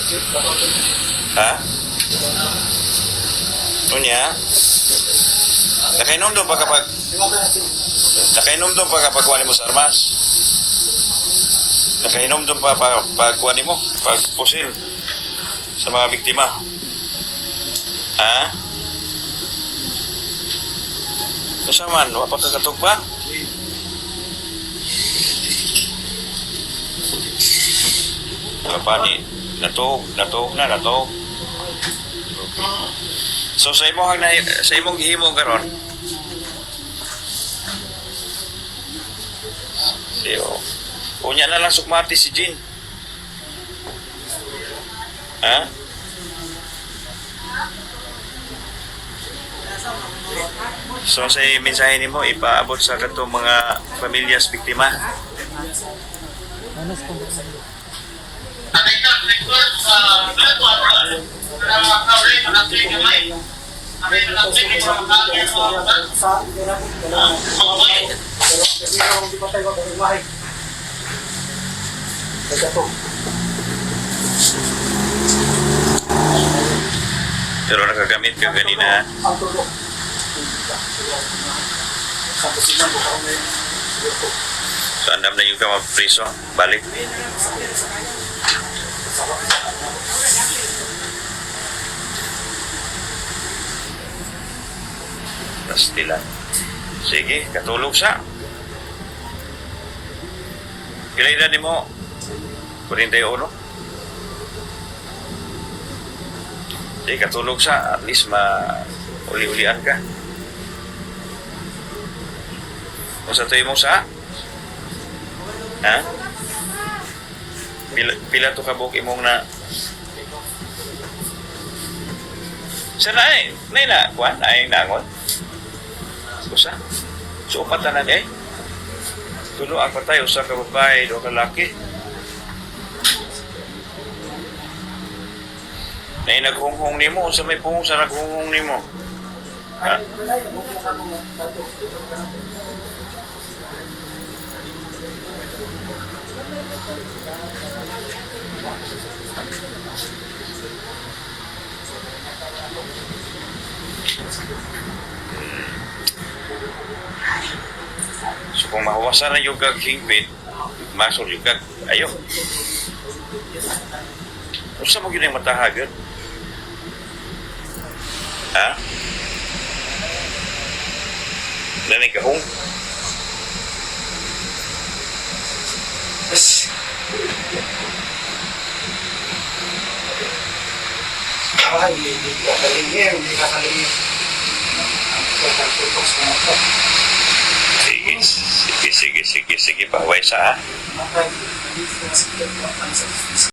Ha? Unya? Nakainom pa kapag kuha mo sa armas. Nakainom pa pa pag kuha mo, pag pusil sa mga biktima. Ha? Unsa man, wa pa ka katugpa? Wala pa ni natuog, natuog na, natuog. So sa imong gihimo karon. Siyo. Unya na lang sukmati si Jean. Ha? So sa mensahe nimo ipaabot sa katong mga pamilyas biktima. Pero nakagamit ka ganina. So andam na yung ka mapriso. Balik. Pastila. Sige, katulog sa. Pila edad nimo? 41. Sige, katulog sa. At least ma uli-ulian ka. Kung sa tuyo mo sa? Ha? Pila to kabuk imong na Sa na na na kuan ay nangon. Usa. So upat tanan eh. Tulo ang patay, usa ka babae, duha ka laki. Nay naghunghong nimo, unsa may pungong sa naghunghong nimo? Ha? So kung mahuwasan na yung kag hingpit, masol yung kag ayo. Unsa mo gyud ang matahagad? Ha? Nanay kahong? Yes. Ay, hindi ka kalingin, hindi ka kalingin. Sige, sige, sige, sige, sige, paway sa ha. Okay.